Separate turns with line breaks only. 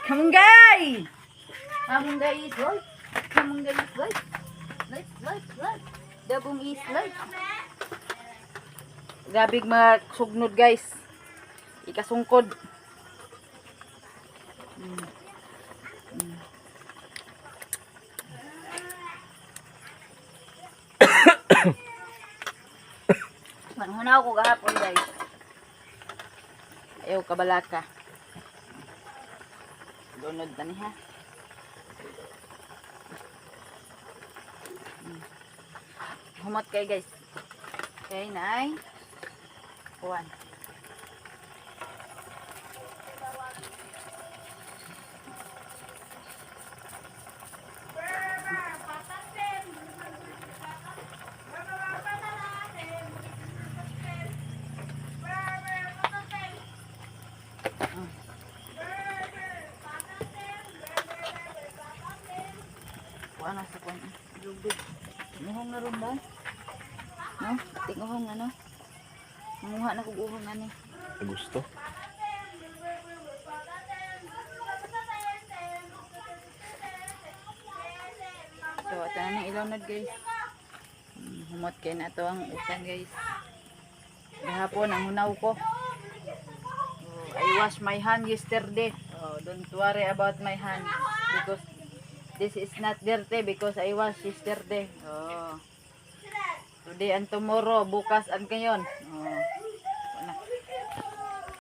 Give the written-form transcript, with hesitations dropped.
Kamunggay! Kamunggay is life. Kamunggay is life. Life, life, life. Dabong is life. Grabig mga sugnod, guys. Ikasungkod. Manhunaw ko gahapon, guys. Ayaw kabalaka. Lunod na niya. Humot kay, guys. Kay naay. Kuan. Kuan na sa kuan. Lugod. Muhong na ron ba? No? Tinguhong ano? Manguha na kog uhong ani.
Gusto.
So, ito na ng ilonod, guys. Humot kay na to ang utan, guys. Gahapon, ang hunaw ko. Oh, I wash my hand yesterday. Oh, don't worry about my hand. Because this is not dirty because I wash yesterday. Oh. Today and tomorrow, bukas and ngayon.